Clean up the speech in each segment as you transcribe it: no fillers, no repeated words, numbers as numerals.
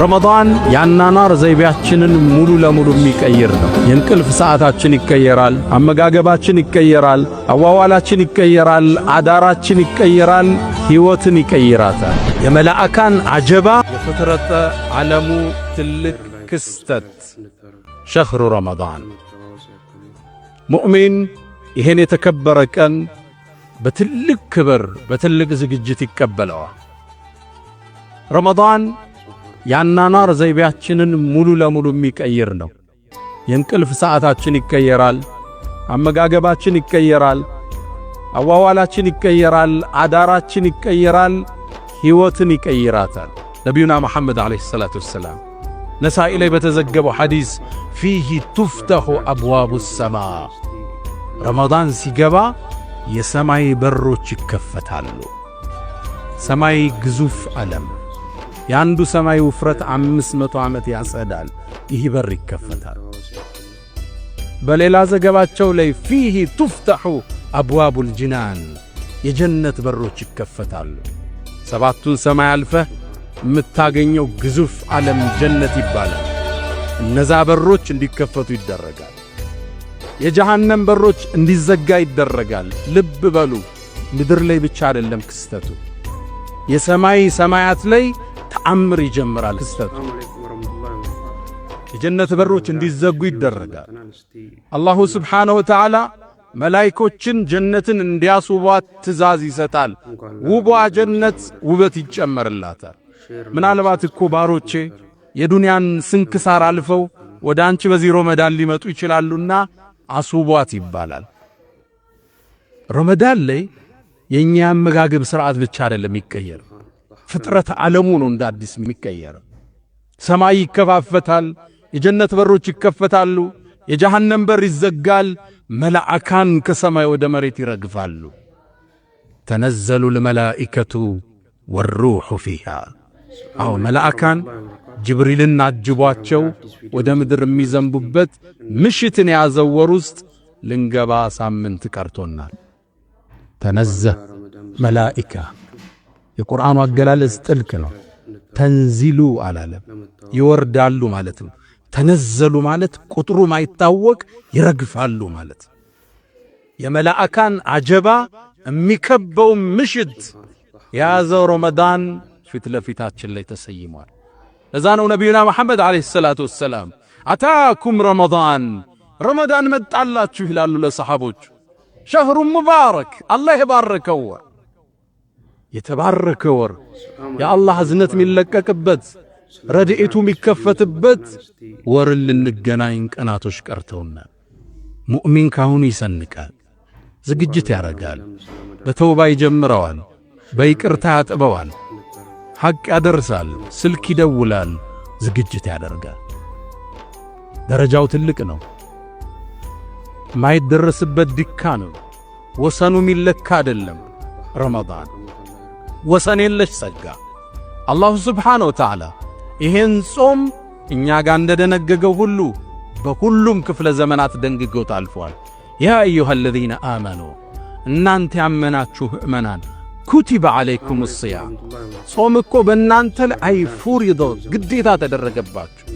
ረመዳን የአኗኗር ዘይቤያችንን ሙሉ ለሙሉ የሚቀይር ነው። የእንቅልፍ ሰዓታችን ይቀየራል፣ አመጋገባችን ይቀየራል፣ አዋዋላችን ይቀየራል፣ አዳራችን ይቀየራል፣ ሕይወትን ይቀይራታል። የመላእካን አጀባ የፍጥረተ ዓለሙ ትልቅ ክስተት شهر رمضان። ሙእሚን ይሄን የተከበረ ቀን በትልቅ ክብር በትልቅ ዝግጅት ይቀበለዋል። ረመዳን የአኗኗር ዘይቤያችንን ሙሉ ለሙሉ የሚቀይር ነው። የእንቅልፍ ሰዓታችን ይቀየራል፣ አመጋገባችን ይቀየራል፣ አዋዋላችን ይቀየራል፣ አዳራችን ይቀየራል፣ ሕይወትን ይቀይራታል። ነቢዩና መሐመድ عليه الصلاة والسلام ነሳኢ ላይ በተዘገበው ሐዲስ فيه تفتح أبواب السماء፣ ረመዳን ሲገባ የሰማይ በሮች ይከፈታሉ። ሰማይ ግዙፍ ዓለም፣ የአንዱ ሰማይ ውፍረት 500 ዓመት ያጸዳል። ይህ በር ይከፈታል። በሌላ ዘገባቸው ላይ فيه تفتح أبواب الجنان፣ የጀነት በሮች ይከፈታሉ። ሰባቱን ሰማይ አልፈህ የምታገኘው ግዙፍ ዓለም ጀነት ይባላል። እነዛ በሮች እንዲከፈቱ ይደረጋል። የጀሃነም በሮች እንዲዘጋ ይደረጋል። ልብ በሉ፣ ምድር ላይ ብቻ አይደለም ክስተቱ፣ የሰማይ ሰማያት ላይ ተአምር ይጀምራል ክስተቱ። የጀነት በሮች እንዲዘጉ ይደረጋል። الله سبحانه وتعالى መላይኮችን ጀነትን እንዲያስውቧት ትእዛዝ ይሰጣል። ውቧ ጀነት ውበት ይጨመርላታል። ምናልባት እኮ ባሮቼ የዱንያን ስንክሳር አልፈው ወደ አንቺ በዚህ ረመዳን ሊመጡ ይችላሉና አስውቧት ይባላል። ረመዳን ላይ የኛ አመጋገብ ስርዓት ብቻ አይደለም የሚቀየር፣ ፍጥረት ዓለሙ ነው እንደ አዲስ የሚቀየር። ሰማይ ይከፋፈታል፣ የጀነት በሮች ይከፈታሉ፣ የጀሃነም በር ይዘጋል። መላእካን ከሰማይ ወደ መሬት ይረግፋሉ። تنزل الملائكة والروح فيها። አዎ፣ መላእካን ጅብሪልን አጅቧቸው ወደ ምድር የሚዘንቡበት ምሽትን የያዘው ወር ውስጥ ልንገባ ሳምንት ቀርቶናል። تنزل ملائكة፣ የቁርአኑ አገላለጽ ጥልቅ ነው። تنزل አላለም፣ ይወርዳሉ ማለት ነው። تنزل ማለት ቁጥሩ ማይታወቅ ይረግፋሉ ማለት። የመላእካን አጀባ የሚከበው ምሽት የያዘው ረመዳን ፊት ለፊታችን ላይ ተሰይሟል። ለዛ ነው ነቢዩና መሐመድ عليه الصلاة والسلام أتاكم رمضان፣ ረመዳን መጣላችሁ ይላሉ ለሰሓቦቹ። شهر مبارك፣ አላህ የባረከው ወር፣ የተባረከ ወር፣ የአላህ እዝነት የሚለቀቅበት፣ ረድኤቱ የሚከፈትበት ወርን ልንገናኝ ቀናቶች ቀርተውናል። ሙእሚን ካሁኑ ይሰንቃል፣ ዝግጅት ያረጋል፣ በተውባ ይጀምረዋል፣ በይቅርታ ያጥበዋል፣ ሐቅ ያደርሳል፣ ስልክ ይደውላል፣ ዝግጅት ያደርጋል። ደረጃው ትልቅ ነው። ማይደረስበት ድካ ነው። ወሰኑ የሚለካ አይደለም። ረመዳን ወሰን የለሽ ጸጋ። الله سبحانه وتعالى ይሄን ጾም እኛ ጋር እንደደነገገው ሁሉ በሁሉም ክፍለ ዘመናት ደንግጎት አልፏል። يا أيها الذين آمنوا፣ እናንተ ያመናችሁ ምእመናን፣ كتب عليكم الصيام፣ ጾም እኮ በእናንተ ላይ أي فرض ግዴታ ተደረገባችሁ።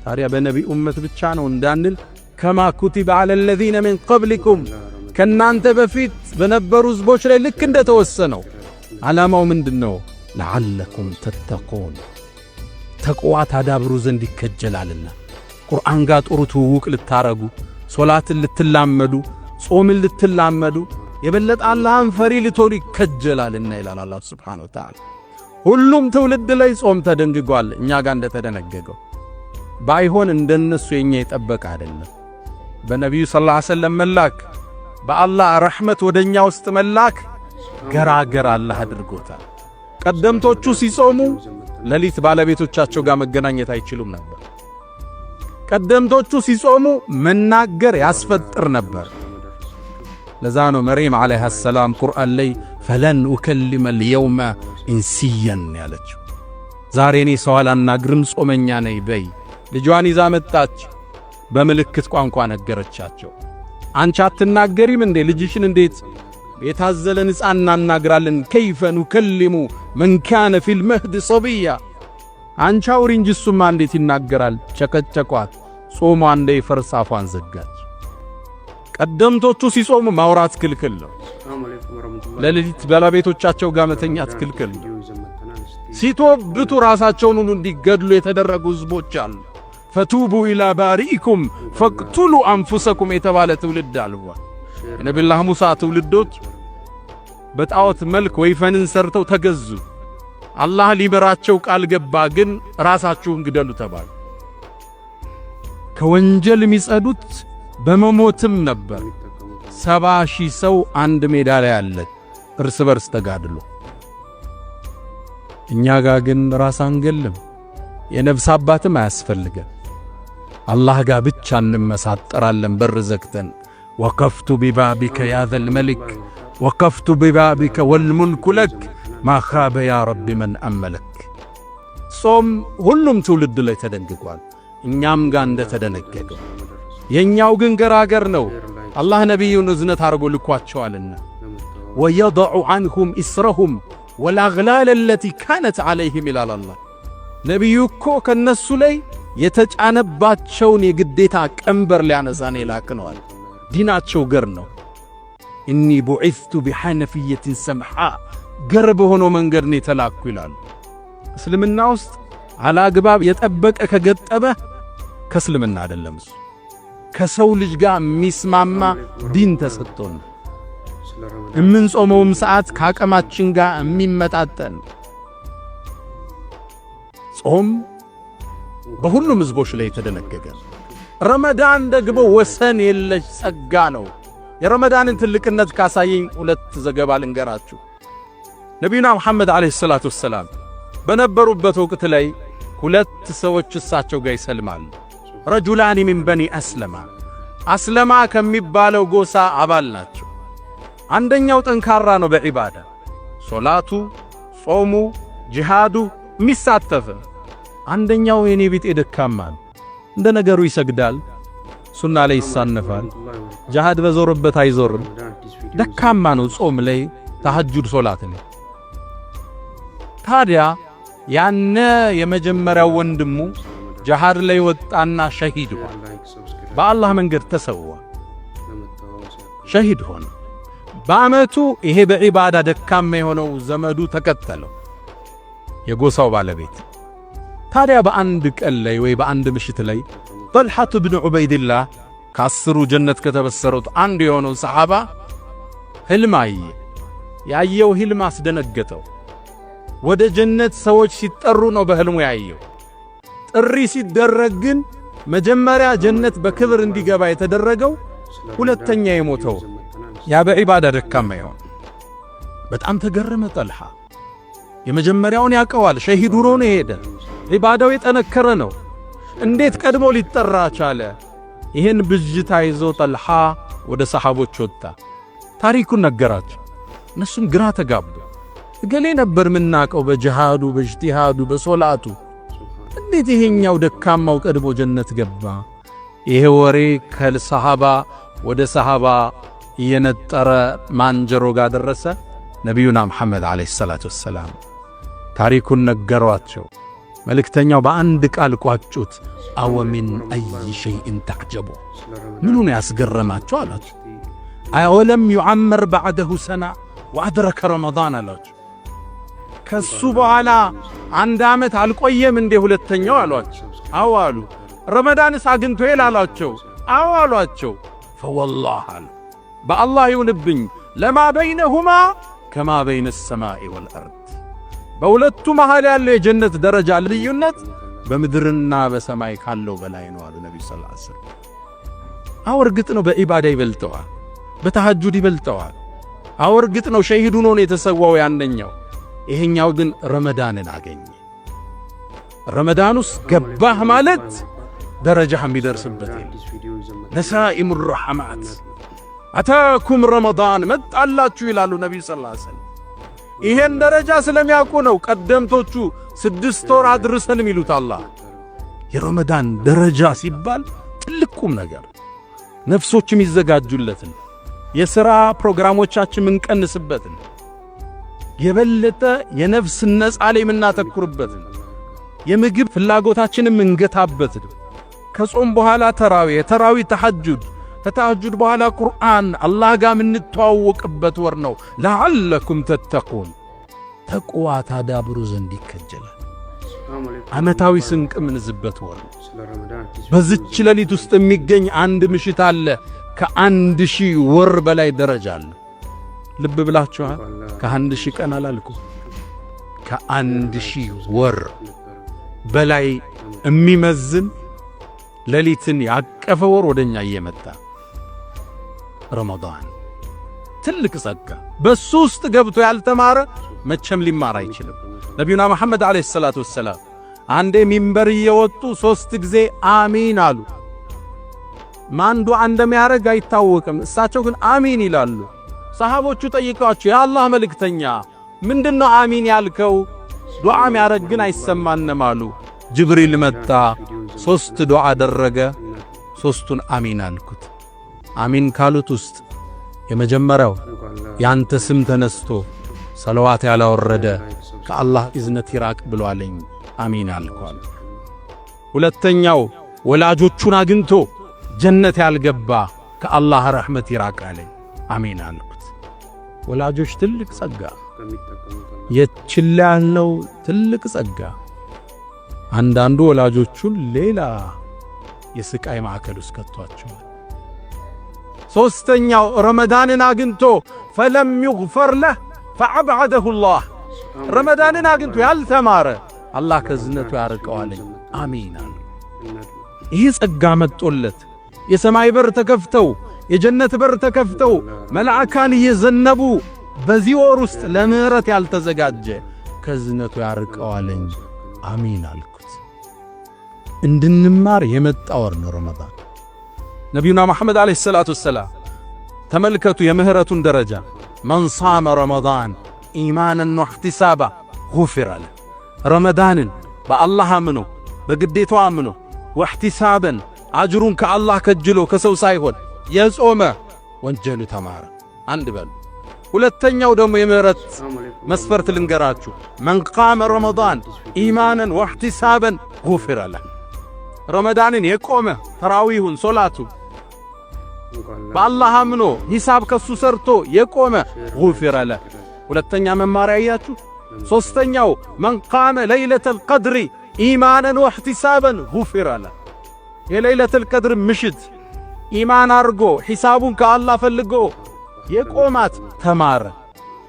ታዲያ በነቢ ኡመት ብቻ ነው እንዳንል كما كتب على الذين من قبلكم፣ ከእናንተ በፊት በነበሩ ሕዝቦች ላይ ልክ እንደተወሰነው። ዓላማው ምንድን ነው? لعلكم تتقون፣ ተቅዋ ታዳብሩ ዘንድ ይከጀላልና፣ ቁርአን ጋር ጥሩ ትውውቅ ልታረጉ፣ ሶላትን ልትላመዱ፣ ጾምን ልትላመዱ፣ የበለጠ አላህን ፈሪ ልትሆኑ ይከጀላልና ይላል አላህ سبحانه وتعالى። ሁሉም ትውልድ ላይ ጾም ተደንግጓል፣ እኛ ጋር እንደተደነገገው ባይሆን እንደነሱ የኛ የጠበቀ አይደለም። በነቢዩ صلى الله عليه وسلم መላክ፣ በአላህ ረሕመት ወደኛ ውስጥ መላክ ገራገር አላህ አድርጎታል። ቀደምቶቹ ሲጾሙ ሌሊት ባለቤቶቻቸው ጋር መገናኘት አይችሉም ነበር። ቀደምቶቹ ሲጾሙ መናገር ያስፈጥር ነበር። ለዛ ነው መርየም عليها السلام ቁርአን ላይ فلن أكلم اليوم إنسيا ያለችው። ዛሬ እኔ ሰው አላናግርም፣ ጾመኛ ነኝ በይ። ልጇን ይዛ መጣች። በምልክት ቋንቋ ነገረቻቸው። አንቺ አትናገሪም እንዴ? ልጅሽን እንዴት የታዘለን ሕፃን እናናግራለን? كيف نكلم من كان في المهد صبيا። አንቺ አውሪ እንጂ እሱማ እንዴት ይናገራል? ጨቀጨቋት። ጾሟ እንዳይፈርስ አፏን ዘጋች። ቀደምቶቹ ሲጾሙ ማውራት ክልክል ነው። ለሌሊት ባለቤቶቻቸው ጋር መተኛት ክልክል ነው። ሲቶብቱ ራሳቸውን ሁሉ እንዲገድሉ የተደረጉ ህዝቦች አሉ። فتوبوا إلى بارئكم فاقتلوا أنفسكم የተባለ ትውልድ አልፏል። የነቢዩላህ ሙሳ ትውልዶች በጣዖት መልክ ወይፈንን ሰርተው ተገዙ። አላህ ሊምራቸው ቃል ገባ፣ ግን ራሳችሁን ግደሉ ተባሉ። ከወንጀል የሚጸዱት በመሞትም ነበር። 70,000 ሰው አንድ ሜዳ ላይ አለ እርስ በርስ ተጋድሎ። እኛ ጋ ግን ራስ አንገልም፣ የነፍስ አባትም አያስፈልገን። አላህ ጋር ብቻ እንመሳጠራለን በር ዘግተን። وقفت ببابك يا ذا الملك وقفت ببابك والملك لك ما خاب يا رب من أملك። ጾም ሁሉም ትውልድ ላይ ተደንግጓል፣ እኛም ጋር እንደተደነገገው። የእኛው ግን ገራገር ነው። አላህ ነቢዩን እዝነት አድርጎ ልኳቸዋልና ويضع عنهم إصرهم والأغلال التي كانت عليهم ይላል አላህ። ነቢዩ እኮ ከነሱ ላይ የተጫነባቸውን የግዴታ ቀንበር ሊያነሳን የላክነዋል። ዲናቸው ገር ነው። إني بعثت بحنيفية سمحاء ገር በሆነው መንገድ ነው የተላኩ ይላሉ። እስልምና ውስጥ አላግባብ የጠበቀ ከገጠበ ከእስልምና አይደለም። እሱ ከሰው ልጅ ጋር የሚስማማ ዲን ተሰጥቶን የምንጾመውም ሰዓት ከአቅማችን ጋር የሚመጣጠን ጾም በሁሉም ህዝቦች ላይ የተደነገገ። ረመዳን ደግሞ ወሰን የለሽ ጸጋ ነው። የረመዳንን ትልቅነት ካሳየኝ ሁለት ዘገባ ልንገራችሁ። ነቢዩና መሐመድ عليه الصلاة والسلام በነበሩበት ወቅት ላይ ሁለት ሰዎች እሳቸው ጋር ይሰልማሉ። رجلان من بني أسلم፣ አስለማ ከሚባለው ጎሳ አባል ናቸው። አንደኛው ጠንካራ ነው በዒባዳ ሶላቱ፣ ጾሙ፣ ጂሃዱ የሚሳተፍ። አንደኛው የኔ ቢጤ ደካማ ነው። እንደ ነገሩ ይሰግዳል፣ ሱና ላይ ይሳነፋል፣ ጂሃድ በዞረበት አይዞርም። ደካማ ነው ጾም ላይ፣ ተሐጁድ ሶላት ላይ። ታዲያ ያነ የመጀመሪያው ወንድሙ ጂሃድ ላይ ወጣና ሸሂድ ሆነ። በአላህ መንገድ ተሰዋ፣ ሸሂድ ሆነ። በዓመቱ ይሄ በዒባዳ ደካማ የሆነው ዘመዱ ተከተለው፣ የጎሳው ባለቤት። ታዲያ በአንድ ቀን ላይ ወይ በአንድ ምሽት ላይ ጠልሐቱ ብን ዑበይድላህ ከ10ሩ ጀነት ከተበሰሩት አንዱ የሆነው ሰሓባ ህልም አየ። ያየው ህልም አስደነገጠው። ወደ ጀነት ሰዎች ሲጠሩ ነው በህልሙ ያየው። ጥሪ ሲደረግ ግን መጀመሪያ ጀነት በክብር እንዲገባ የተደረገው ሁለተኛ የሞተው ያ በዒባዳ ደካማ ይሆን። በጣም ተገረመ ጠልሃ። የመጀመሪያውን ያውቀዋል፣ ሸሂድ ሆኖ ነው የሄደ። ዒባዳው የጠነከረ ነው። እንዴት ቀድሞ ሊጠራ ቻለ? ይህን ብዥታ ይዞ ጠልሃ ወደ ሰሓቦች ወጣ፣ ታሪኩን ነገራቸው። እነሱም ግራ ተጋቡ። እገሌ ነበር ምናቀው በጅሃዱ፣ በእጅቲሃዱ፣ በሶላቱ፣ እንዴት ይሄኛው ደካማው ቀድሞ ጀነት ገባ? ይሄ ወሬ ከሰሃባ ወደ ሰሃባ እየነጠረ ማንጀሮ ጋር ደረሰ። ነቢዩና መሐመድ عليه الصلاة والسلام ታሪኩን ነገሯቸው። መልእክተኛው በአንድ ቃል ቋጩት። أومن أي شيء تعجبون፣ ምኑ ነው ያስገረማቸው አላቸው። أولم يعمر بعده سنة وأدرك رمضان አሏቸው። ከሱ በኋላ አንድ ዓመት አልቆየም እንዴ ሁለተኛው አሏቸው። አዎ አሉ። ረመዳንስ አግኝቶ የል አሏቸው። አዎ አሏቸው። فوالله አሉ፣ በአላህ ይሁንብኝ لما بينهما كما بين السماء والأرض፣ በሁለቱ መሃል ያለው የጀነት ደረጃ ልዩነት በምድርና በሰማይ ካለው በላይ ነው አሉ ነቢዩ صلى الله عليه وسلم። አዎ እርግጥ ነው በኢባዳ ይበልጠዋል፣ በተሐጁድ ይበልጠዋል። አዎ እርግጥ ነው ሸሂድ ሆኖ ነው የተሰዋው ያንኛው። ይሄኛው ግን ረመዳንን አገኘ። ረመዳን ውስጥ ገባህ ማለት ደረጃህ የሚደርስበት نسائم الرحمات أتاكم رمضان መጣላችሁ ይላሉ ነቢዩ صلى الله عليه وسلم። ይሄን ደረጃ ስለሚያውቁ ነው ቀደምቶቹ 6 ወር አድርሰን የሚሉት። አላህ የረመዳን ደረጃ ሲባል ትልቅ ቁም ነገር፣ ነፍሶች የሚዘጋጁለትን፣ የሥራ ፕሮግራሞቻችን የምንቀንስበትን፣ የበለጠ የነፍስ ነፃ ላይ የምናተኩርበትን። የምግብ ፍላጎታችንን የምንገታበት ነው። ከጾም በኋላ ተራዊ፣ የተራዊ ተሐጁድ፣ ከተሐጁድ በኋላ ቁርአን፣ አላህ ጋር የምንተዋወቅበት ወር ነው። لعلكم تتقون ተቅዋ ታዳብሩ ዘንድ ይከጀላል። ዓመታዊ ስንቅ የምንዝበት ወር ነው። በዝች ሌሊት ውስጥ የሚገኝ አንድ ምሽት አለ። ከ1000 ወር በላይ ደረጃ አለ። ልብ ብላችኋል። ከ1000 ቀን አላልኩ፣ ከ1000 ወር በላይ የሚመዝን ሌሊትን ያቀፈ ወር ወደኛ እየመጣ ረመዳን ትልቅ ጸጋ። በሱ ውስጥ ገብቶ ያልተማረ መቼም ሊማር አይችልም። ነቢዩና መሐመድ عليه الصلاة والسلام አንዴ ሚንበር እየወጡ ሦስት ጊዜ አሚን አሉ። ማን ዱዓ እንደሚያደርግ አይታወቅም። እሳቸው ግን አሚን ይላሉ። ሰሃቦቹ ጠይቀዋቸው የአላህ መልእክተኛ ምንድነው አሚን ያልከው? ዱዓ የሚያደርግ ግን አይሰማንም አሉ። ጅብሪል መጣ፣ ሦስት ዱዓ አደረገ። ሦስቱን አሚን አልኩት። አሚን ካሉት ውስጥ የመጀመሪያው ያንተ ስም ተነስቶ ሰለዋት ያላወረደ ከአላህ እዝነት ይራቅ ብሏለኝ፣ አሚን አልኳል። ሁለተኛው ወላጆቹን አግኝቶ ጀነት ያልገባ ከአላህ ረሕመት ይራቅ አለኝ፣ አሚን አልኩት። ወላጆች ትልቅ ጸጋ፣ የችላ ያልነው ትልቅ ጸጋ። አንዳንዱ ወላጆቹን ሌላ የስቃይ ማዕከል ውስጥ ከቷቸዋል። ሦስተኛው ረመዳንን አግኝቶ فلم يغفر له فأبعده الله፣ ረመዳንን አግኝቶ ያልተማረ አላህ ከእዝነቱ ያርቀዋለኝ፣ አሚን አሉ። ይህ ጸጋ መጦለት የሰማይ በር ተከፍተው የጀነት በር ተከፍተው መላእካን እየዘነቡ በዚህ ወር ውስጥ ለምህረት ያልተዘጋጀ ከእዝነቱ ያርቀዋለኝ፣ አሚን አልኩት። እንድንማር የመጣ ወር ነው ረመዳን። ነቢዩና መሐመድ عليه الصلاة والسلام ተመልከቱ የምህረቱን ደረጃ። من صام رمضان إيمانا واحتسابا غفر له። ረመዳንን በአላህ አምኖ በግዴታው አምኖ واحتسابا አጅሩን ከአላህ ከጅሎ ከሰው ሳይሆን የጾመ ወንጀሉ ተማረ። አንድ በሉ። ሁለተኛው ደግሞ የምህረት መስፈርት ልንገራችሁ። من قام رمضان إيمانا واحتسابا غفر له። ረመዳንን የቆመ ተራዊሁን ሶላቱ በአላህ አምኖ ሂሳብ ከሱ ሰርቶ የቆመ غفر له። ሁለተኛ መማሪያ አያችሁ። ሦስተኛው من قام ليلة القدر إيمانا واحتسابا غفر له። የለይለተል ቀድር ምሽት ኢማን አርጎ ሂሳቡን ከአላህ ፈልጎ የቆማት ተማረ።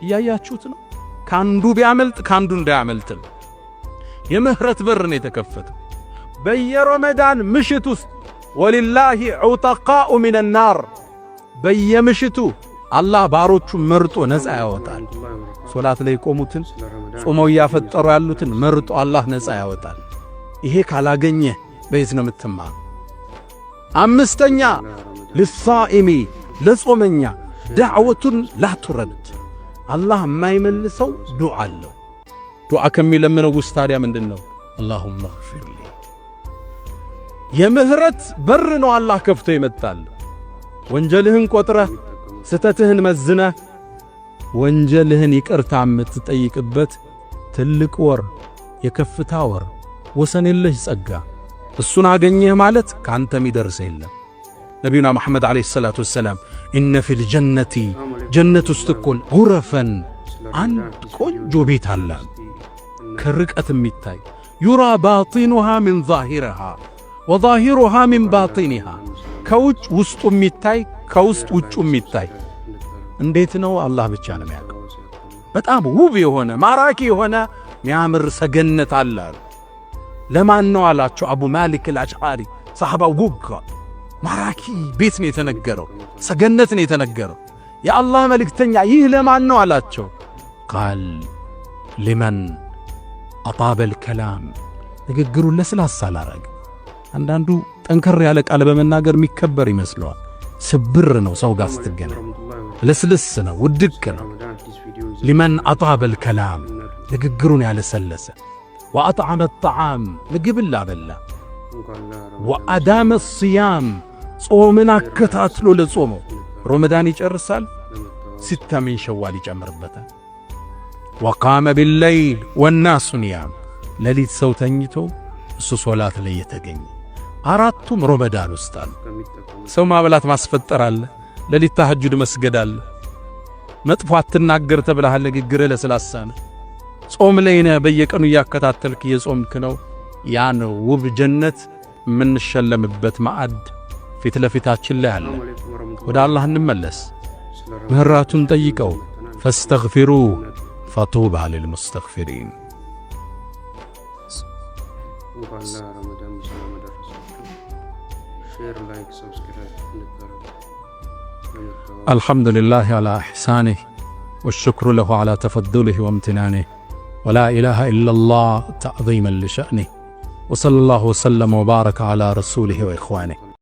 እያያችሁት ነው። ካንዱ ቢያመልጥ ካንዱ እንዳያመልጥ የምህረት በር ነው የተከፈተው። በየረመዳን ምሽት ውስጥ ولله عتقاء من النار፣ በየምሽቱ አላህ ባሮቹ መርጦ ነፃ ያወጣል። ሶላት ላይ የቆሙትን ጾመው እያፈጠሩ ያሉትን መርጦ አላህ ነፃ ያወጣል። ይሄ ካላገኘ በየት ነው የምትማሩ? አምስተኛ للصائم ለጾመኛ دعوة لا ترد፣ አላህ የማይመልሰው ዱዓ አለው። ዱዓ ከሚለምነው ውስጥ ታዲያ ምንድን ነው? اللهم اغفر لي። የምህረት በር ነው አላህ ከፍቶ ይመጣል። ወንጀልህን ቆጥረህ ስተትህን መዝነህ ወንጀልህን ይቅርታ የምትጠይቅበት ትልቅ ወር፣ የከፍታ ወር፣ ወሰን የለሽ ጸጋ። እሱን አገኘህ ማለት ካንተ የሚደርስ የለም። ነቢዩና መሐመድ عليه الصلاة والسلام إن في الجنة ጀነት ውስጥ እኮ غرفا አንድ ቆንጆ ቤት አለ ከርቀት የሚታይ يرى باطنها من ظاهرها وظاهرها من باطنها፣ ከውጭ ውስጡ የሚታይ ከውስጥ ውጩ የሚታይ እንዴት ነው? አላህ ብቻ ነው የሚያውቀው። በጣም ውብ የሆነ ማራኪ የሆነ የሚያምር ሰገነት አለ። ለማን ነው አላቸው አቡ ማሊክ አልአሽዓሪ ሰሐባው ጉግ ማራኪ ቤት ነው የተነገረው፣ ሰገነት ነው የተነገረው። የአላህ መልእክተኛ ይህ ለማን ነው አላቸው። قال لمن أطاب الكلام፣ ንግግሩን ለስላሳ ላረገ። አንዳንዱ ጠንከር ያለ ቃል በመናገር የሚከበር ይመስለዋል። ስብር ነው ሰው ጋር ስትገናኝ፣ ልስልስ ነው፣ ውድቅ ነው። لمن أطاب الكلام ንግግሩን ያለሰለሰ፣ وأطعم الطعام ምግብን ላበላ፣ وأدام الصيام ጾምን አከታትሎ ለጾመው ረመዳን ይጨርሳል፣ ستة من شوال ይጨምርበታል። وقام بالليل والناس نيام ሌሊት ሰው ተኝቶ እሱ ሶላት ላይ የተገኘ፣ አራቱም ረመዳን ውስጥ አሉ። ሰው ማብላት ማስፈጠር አለ። ሌሊት ተሐጁድ መስገድ አለ። መጥፎ አትናገር ተብለሃል። ንግግርህ ለስላሳ ነው። ጾም ላይ ነህ። በየቀኑ እያከታተልክ እየጾምክ ነው። ያን ውብ ጀነት የምንሸለምበት ማዕድ ፊት ለፊታችን ላይ አለ። ወደ አላህ እንመለስ፣ ምህረቱን ጠይቀው። فاستغفروه فطوبى للمستغفرين። እንኳን ለረመዳን በሰላም አደረሳችሁ። Share፣ like፣ subscribe እንድታደርጉ። الحمد لله على إحسانه والشكر له على تفضله وامتنانه، ولا إله إلا الله تعظيما لشأنه، وصلى الله وسلم وبارك على رسوله وإخوانه.